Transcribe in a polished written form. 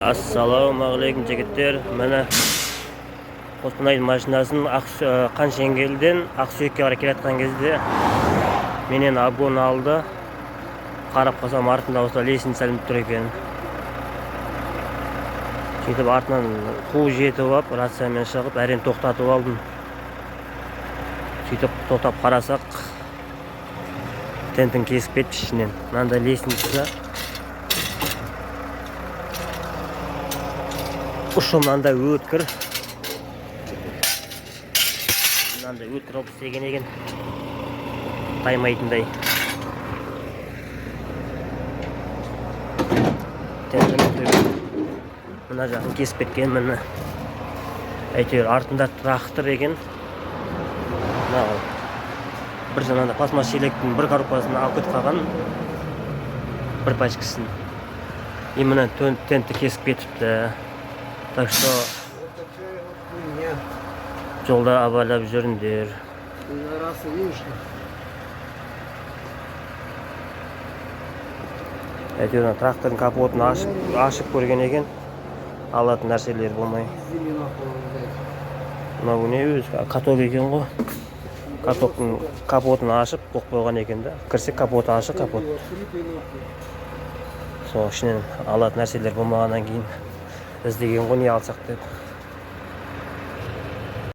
Ассалаумағалейкум, жігіттер! Міне, Қостанайдың машинасын Қаншеңгелден Ақсүйекке қарай келе жатқан кезде менен обгон алды. Қарап қалсам, артында осылай лестница ілініп тұр екен. Сөйтіп артынан қуып жетіп алып, рациямен шығып, әрең тоқтатып алдым. Сөйтіп тоқтап қарасақ, тентін кесіп кетті ішінен. Мынандай лестница, ұшы мынандай өткір, мынандай өткір қылып істеген екен, таймайтындай. Тентінің төбе мына жағын кесіп кеткен, міне. Әйтеуір артында трактор екен. Мына бір жаңағыдай пластмасс шелектің бір коробкасын алып кетіп қалған, бір пачкасын. И міне, тентті кесіп кетіпті. Так что Вот такая вот хуйня. Жолда абайлап жүріңдер. Пидорасы, видишь? Әйтеуір ана трактордың капотын ашып көрген екен, алатын нәрселер болмай. Пиздили нахуй, блядь. Мынау не өзі, каток екен ғой. Катоктың капотын ашып қойып қойған екен да. Кірсе, капоты ашық, капот. Открытый нахуй. Сол ішінен алатын нәрселер болмағаннан кейін іздеген ғой, не алсақ деп.